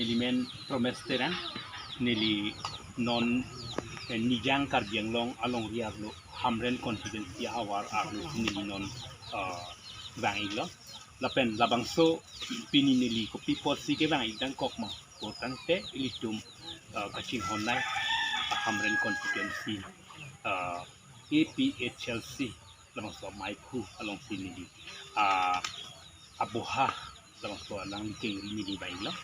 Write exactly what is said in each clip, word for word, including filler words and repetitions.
Neli men Promes Terang, neli non, eh, Nijang Karbi Anglong alongri arlo, Hamren constituency ahavar arlo si neli non, eh, vang-iklo. Lapen labangso pini neli kopi apotsi kevang-ik nangkok ma pu tangte ilitum, eh, kachinghon nai, eh, Hamren constituency, eh, A P H L C labangso amaiphu alongsi neli, ah, aboha labangso alangli kengri neli vang-iklo.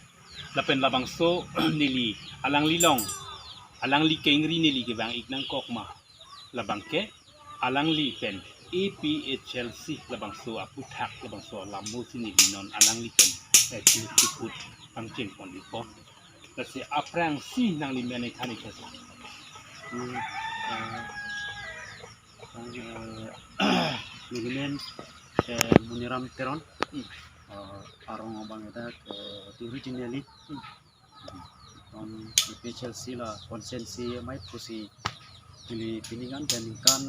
Lapen labangso neli alangli along, alangli kengri neli kevang-ik nangkok ma, labang ke alangli pen A P H L C labangso aputhak labangso alam mo si neli non alangli pen, eh, chiput pangcheng pon-ikpo. Lasi aphrangsi nangli men ethani kasa. Hmm, eh, eh, neli men, eh, Muniram Teron. Hmm. Eh, arong abang dak, eh, originally. Hmm. Ton A P H L C la constituency amaiphu si neli pining an pen ningkan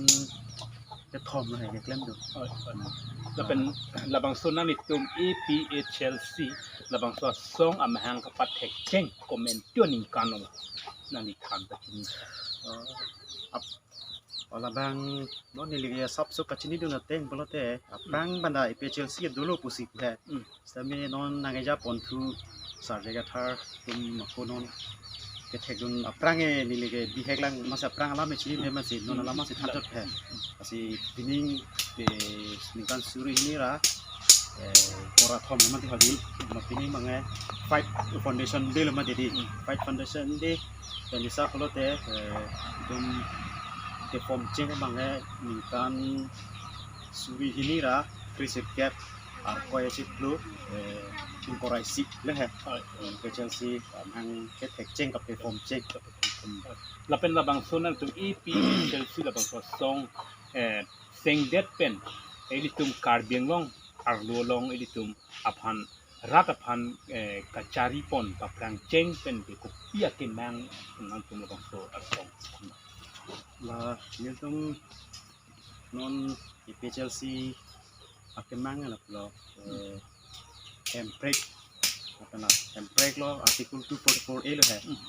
kethom lahai keklem do. Oh, oh. Lapen labangso nanglitum A P H L C labangso asong amahang kapathek cheng komantu aningkan lo, nangli than ta chini. Oh, ap-, oh, labang non neli ke asapso kachinidun ateng pulote aphrang banda A P H L C dolo pusi ke. Hmm. Sitame non nangkeja ponthu Sarve Kathar atum ako non kethekdun aphrang e neli ke bihek lang, masi aphrang alam e chinine masi non alam masi thanthot phe. Lasi pining ke ningkan suri hini ra, eh, pora thom lo mati hadi, ma pining abang ke five foundation day lo mati di. Hmm. Five foundation day, dan disa pulote, eh, itum ke form cheng abang ke ningkan suri hini ra kre-sirkep, arkoi achiklo, eh, ingkoi ra isi le he. Oi. A P H L C amahang kethek cheng kape form cheng. Lapen labangso nangtum A P H L C labangso asong, eh, sengdet pen, eh, ilitum Karbi Anglong arlo along ilitum aphan, rat aphan, eh, kachari pon paphrang cheng pen ke kopi akemang nangtum labangso asong? La nelitum non A P H L C akemang la pulo, eh, hemprek, apa na, hemprek lo Article two forty-four A lo he. Hmm.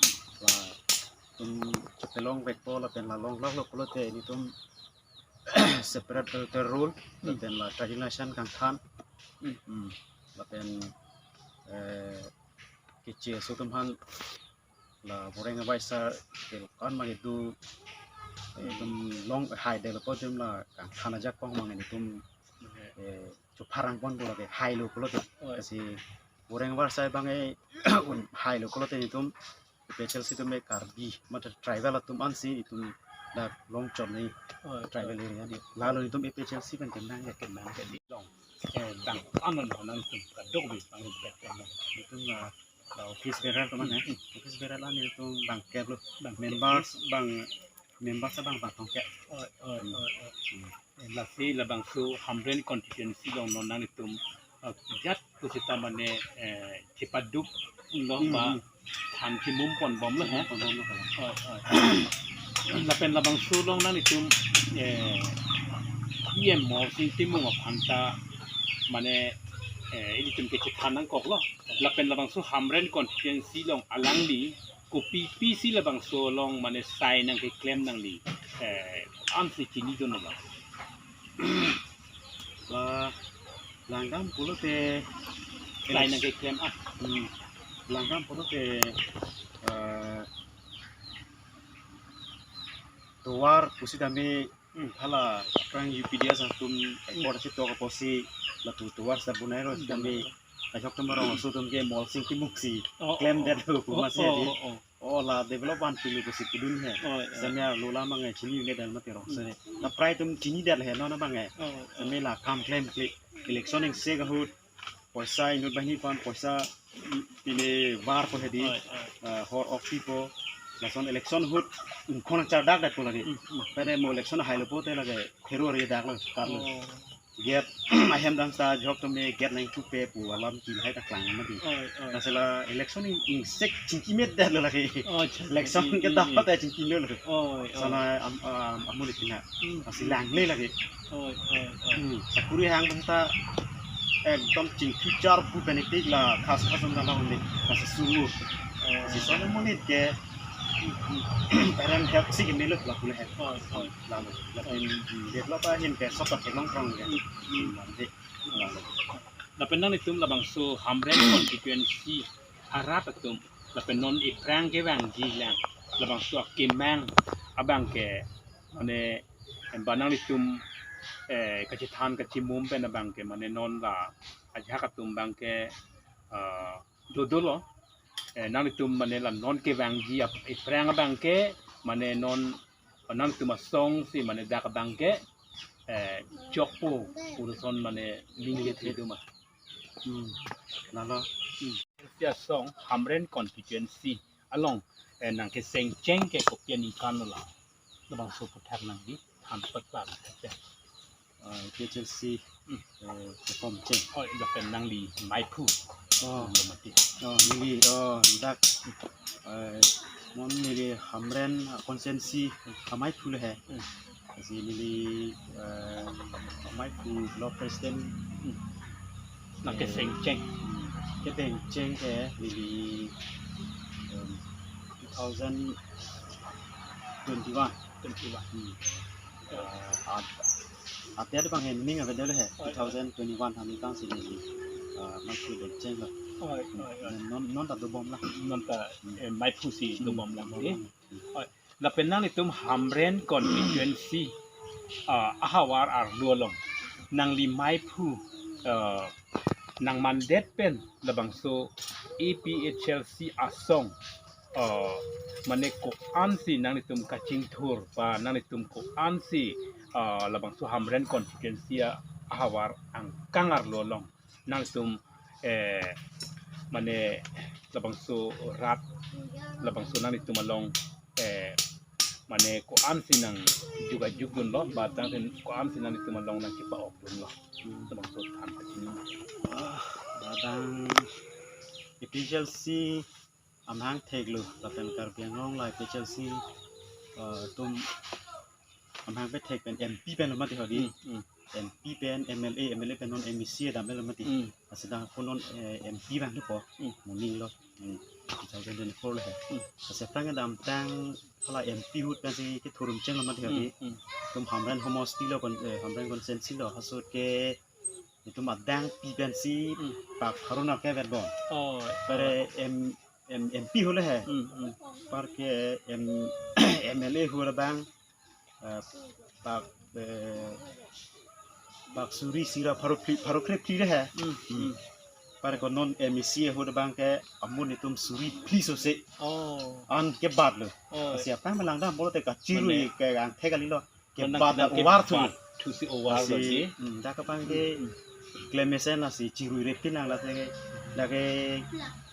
Latum chepelong vekpo lapen la longloklo pulote nelitum separate auditor roll, hmm, lapen la trading license kangthan. Hmm. Hmm. Lapen, eh, keche aso atum aphan la boreng abai sar tel kan ma kedo, eh, itum long hai delo pu atum la kangthan ajak pong ma nelitum, eh, chupharang pon pulo ke hailo pulote. Oi. Lasi boreng abai sar abang ke un hailo pulote nelitum A P H L C atum ke Karbi, mate tribal atum ansi itum dak long chon ni. Oi, tribal area ni. Lalo itum A P H L C pen kemang ya. Kemang ke di long. Eh, bang anon anon itum kadokave bang pet anon. Itum la, la office bearer atum an he. Hmm. Office bearer la nelitum bang kep lo. Bang kep. Members bang, members abang bang throngkep. Oi, oi, hmm, oi, oi. Hmm. Eh, lasi labangso Hamren constituency along non nanglitum, eh, jat pusita mane, eh, chepaduk lo, hmm, ba, hmm, than chimum pon bomlo he. Chimum pon bomlo he. Oi, oi. Lapen labangso along nanglitum, eh, E M Morsing Timung aphan ta mane, eh, ilitum ke chethan nangkoklo. Lapen labangso Hamren constituency along alangli kopi pisi labangso along mane sai nangkeklem nangli, eh, ansi chinidun lo? La, langdam pulote sai nangkeklem, ah. Hmm. Langdam pulote, eh, tovar pusitame, hmm, hala aphrang U P D S atum, hmm, ekor si tok apotsi latum tovar sa bunai ro, hmm, sitame ajok atum arong aso atum ke Morsing Timung si, oh, oh, klemdet lo, oh, pu masi, oh, adi. Oh, oh. Oh, la develop an pilu pusi pudun he. Oh, oh. Sitame arlo alam abang ke chini un'edet mati rong se. Hmm. La prai atum chinidet he non abang ke. Oh, oh. Sitame la kam klemkle. Election ingsek ahut poisa inut banghini aphan poisa pine var po he di. Oi, oi. Ah, hor ok pipo. Lason election ahut ingkon chardak dak po lagi. Hmm, hmm. Pede mo election hailo pulote lagi phero ri dak lo, kar lo. Oh. Gate ahem dam ta ajok atum ke gate nangthupe pu alam ki hai ta klang mati. Oi, oi. Lasi la election ing, ingsek chingki medet lo lagi. Oh, chingki, election, hmm, ke, hmm, dapat, hmm, ya chingki lo lo. Oi, oi. Sana am, am, amuli kina. Hmm. Lasi langle lagi. Oi, oi, oi. Hmm. Sakuri hang bang ta ekdom chingthu charpu pen ipik la khas khas jong dala huni khas sumu. Eh, si son monit ke parent help si kemelo la pule he. Hoi, hoi. Lalo. Lapen develop ahin ke sop ta theklong krong ke. Hmm, hmm. Mandi. Lalo. Lapen nanglitum labangso Hamren constituency arat atum lapen non iphrang kevangji lang labangso akemang abang ke mane ba nanglitum, eh, kachethan kachimum pen abang ke mane non la ajahak atum abang ke, ah, dodolo. Eh, nanglitum mane la non kevangji ap-, iphrang abang ke mane non nanglitum asong si mane dak abang ke, eh, chokpo puson mane ning ke theduma. Hmm. Lalo. Hmm. Si asong Hamren constituency along, eh, nangkecheng cheng ke kopi aningkan lo la. Labangso aputhak nangli than paklar nangkecheng. Eh, P H L C, hmm, eh, kekom cheng. Oh, lapen nangli maiphu. Oh. Lo mati. Oh, neli, oh, dak, eh, non neli Hamren constituency amaiphu le he. Hmm. Si neli, eh, maiphu block president. Hmm. Nangkecheng cheng. Hmm. Kecheng cheng ke neli, em, two thousand twenty-one. Twenty-one. Hmm. Eh, at, ate ada bang hening apa dulu he? Oh, iya. Two thousand twenty-one kami tang si neli, eh, maiphu kecheng lo. Oh, iya, iya. Non, non ta dobom la. Non ta, eh, maiphu si dobom la, eh. Dobom la. Oh, lapen nanglitum Hamren constituency, ah, ahavar arlo along nangli maiphu, ah, nangmandet pen labangso A P H L C asong, ah, mane ko-an si nanglitum kachingthur ba nanglitum ko-an si, ah, labangso Hamren constituency ahavar angkang arlo along nangtum, eh, mane labangso rat, labangso nanglitum along, eh, mane ko-an si nangjugajuk dunlo, ba tangte ko-an si nanglitum along nangchepa-ok dunlo. Labangso than kachini. Ah, badang A P H L C amahang theklo, lapen Karbi Anglong la A P H L C, eh, atum amahang pethek pen M P pen lo mati hodi. Hmm, hmm. M P pen M L A, M L A pen non M A C dam lo mati. Hmm. Lasi dak pon non, eh, M P vangpo. Hmm. Moning lo. Hmm. Two thousand twenty-four lo he. Hmm. Lasi aphrang kedamtang hala M P ahut pensi kethurum cheng lo mati hodi. Hmm, hmm. Atum Hamren homosti lo kon, eh, Hamren constituency lo. Halaso ahut ke itum adang pi pensi, hmm, pak pharo nangkevetbom. Oh. Pare M, M, M P ahut le he. Hmm, hmm. Par ke M, M L A ahut abang, eh, pak, eh, pak suri isi ra pharo phli, pharo krephli le he. Hmm, hmm. Par ko non M A C ahut abang ke amun itum suri phli sose. Oh. An kebat lo. Oh. Lasi aphrang langdam pulote kachirui, mane, ke angthek kali lo. Kebat, kebat, ovar thu. Kebat thu si ovar lo, lasi, di. Hmm, dak abang ke, hmm, klemesen lasi chirui repin lang lasi ke. Dak ke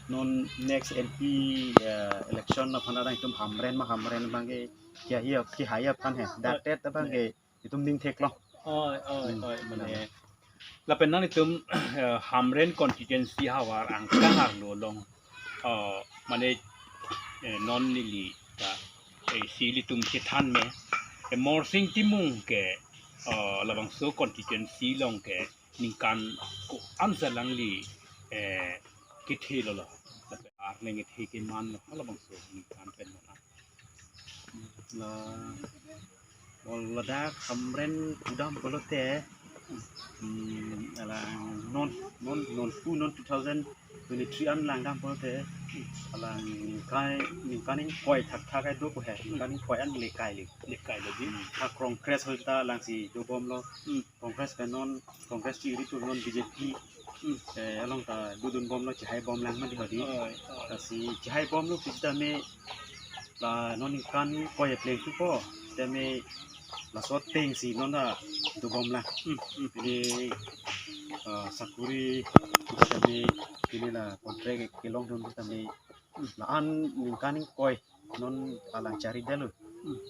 non next M P, eh, election aphan dak itum Hamren ma Hamren abang ke kehai, kehai aphan he. Dak, oh, tet abang ke itum ning theklong. Oi, oi, hmm, oi, mane. Lapen nanglitum, eh, Hamren constituency ahavar angkang arlo along, eh, mane, eh, non neli ta, eh, si ilitum chethan me, eh, Morsing Timung ke, eh, labangso constituency along ke ningkan ko-an si alangli, eh, kethe lo lo. Arleng kethe keman lo, labangso ningkan pen lo. La, ol ladak Hamren pudam pulote, hmm, alang non, non, non pu non two thousand twenty-three an langdam pulote, alang ningkan, ningkan ingkoi thakthak ai do ko he, ningkan ingkoi an lekai le. Lekai le di. Hmm, ha Congress ahut ta alangsi dobom lo. Hmm. Congress pen non, Congress chiri tu non B J P. Hmm. Eh, along ta dodunbom lo, chehaibom lang mati hodi. Oi, oi. Lasi chehaibom lo pusitame la non ningkan ingkoi pleng thupo. Sitame laso ateng si non ta dobom lang. Hmm, hmm. Pini, eh, sakuri pusitame pini la contract kelongdun pusitame la-an ningkan ingkoi non alang chari detlo.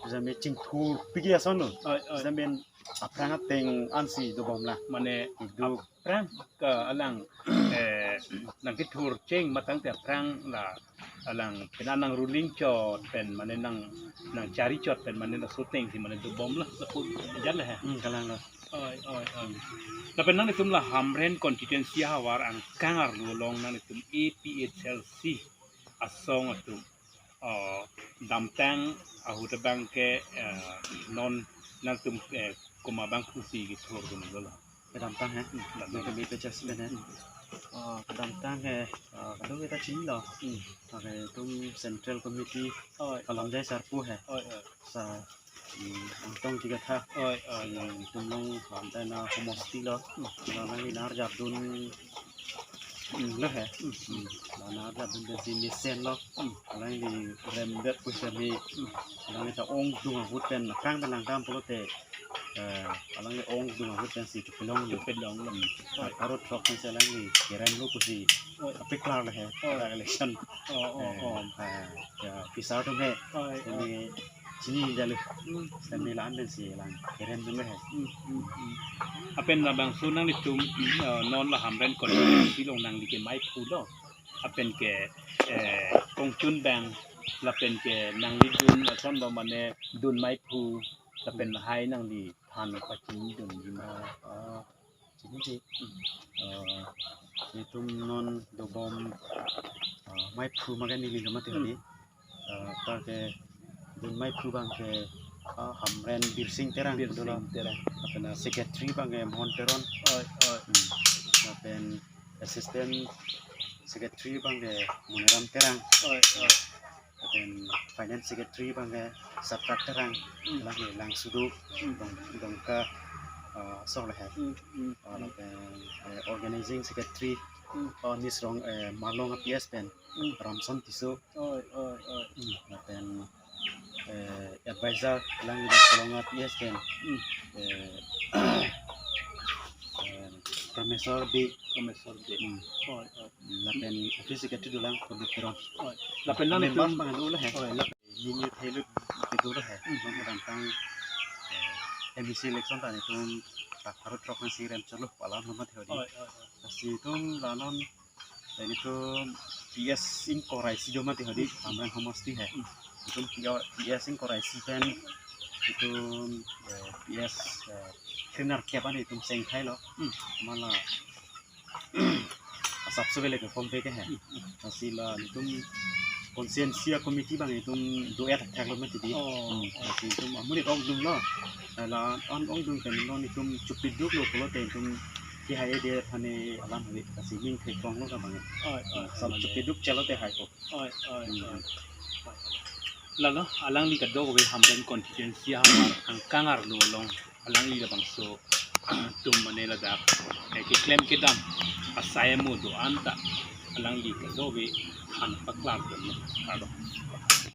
Sitame chingthur pik ason lo. Oi, oi. Sitame aphrang ateng ansi dobom la. Mane, duk. Aphrang ke alang, eh, nangkethur cheng matang te aphrang la alang pen nang ruling chot pen mane nang, nang chari chot pen mane laso atengsi mane dobom la, lapu jat le he. Hmm, kalang lo. Oi, oi, oi. Lapen nanglitum la Hamren constituency ahavar angkang arlo along nanglitum A P H L C asong atum, oh, damtang ahut abang ke, eh, non nangtum, eh, komat abang pusi kethurdun lo la? Kedamtang he? Hmm, kedamtang. Nangtum A P H L C pen he? Hmm. Oh, kedamtang he, oh, kadokave ta chinilo. Hmm. Lake itum Central Committee, oi, Kalamjai sir pu he. Oi, oi. Sa, hmm, Angtong Tigatha. Oi, oi, oi. Hmm, itum along lamtang na homosti lo. Hmm. Alangli nangarjapdun, hmm, lo he. Hmm. Hmm. Nangarjapdun pensi mesenlo. Hmm. Alangli remdet pusitame. Hmm. Alangli ta ongdung ahut pen, aphrang pen langdam pulote, eh, alangli ongdung ahut pensi chupilong lo. Chupilong lo. Hmm. Oi. Pharo throk pensi alangli kerem lo pusi. Oi. Apiklar le he. Oi. Pada election. Oh, oh, eh, oh. Eh, ya, pisar atum he. Oi, oi. Ini chini jalo. Hmm. Sitame la-an pensi lang kerem dun le he. Hmm, hmm, hmm. Lapen labangso nanglitum, eh, non la Hamren constituency along nangli ke maiphu lo. Lapen ke, eh, kongchun abang, lapen ke nangli dun ason ba mane dun maiphu, lapen lahai nangli than pachinidunji ma? Ah, ah, chiniji. Hmm. Ah, itum non dobom, ah, maiphu ma ke neli lo mati. Hmm. Hadi. Ah, ta ke dun maiphu abang ke, ah, Hamren Birsing Terang, Birsing Terang. Lapen, ah, secretary abang ke Mohon Teron. Oi, oi. Hmm. Lapen assistant secretary abang ke Moneram Terang. Oi, oi. Lapen finance secretary abang ke Saprat Terang. Hmm. Lake Langsudu, hmm, Dong-, Dongka, ah, so le he. Hmm, hmm, ah, hmm. Lapen, eh, organizing secretary, hmm, oh, Nisrong, eh, Marlong a P S pen, hmm, Ramson Tisso. Oi, oi, oi. Hmm, lapen, eh, advisor alangli Kolonga P S pen. Hmm. Eh, eh, Promesor Bey. Promesor Bey. Hmm. Oi, oi. Lapen office secretary dolang Pondit Teron. Oi. Lapen nang members itum abang dolo he. Oi, lap- Nini thelu kedolo he. Hmm. Non kedamtang, eh, M A C election ta nelitum pharo throk nangsi rem cholo pu alam lo mati hadi. Oi, oi, oi. Lasi itum la non, eh, nelitum P S ingkoi ra isi do mati hadi, Hamren homosti he. Hmm. Itum P S ingkoi ra isi pen itum, eh, P S, eh, krenerkep an itum chengthailo. Hmm. Mala asapso bele ke form pe ke he. Hmm. Lasi la nelitum constituency committee abang itum do-et thakthak lo mati di. Oh. Hmm. Lasi itum amonit ongdung lo. La an ongdung pen lo nelitum chupiduk lo pulote itum kehai de thane alam hadi, lasi ning theklong lo ka abang. Oi, oi, sal oi, chupiduk chelo te hai ko. Oi, oi, hmm, oi. Lalo, alangli kadokave Hamren constituency ahavar angkang arlo along alangli labangso atum mane ladak, eh, keklem kedam asai amo do-an ta alangli kadokave than paklardun lo. Kardom.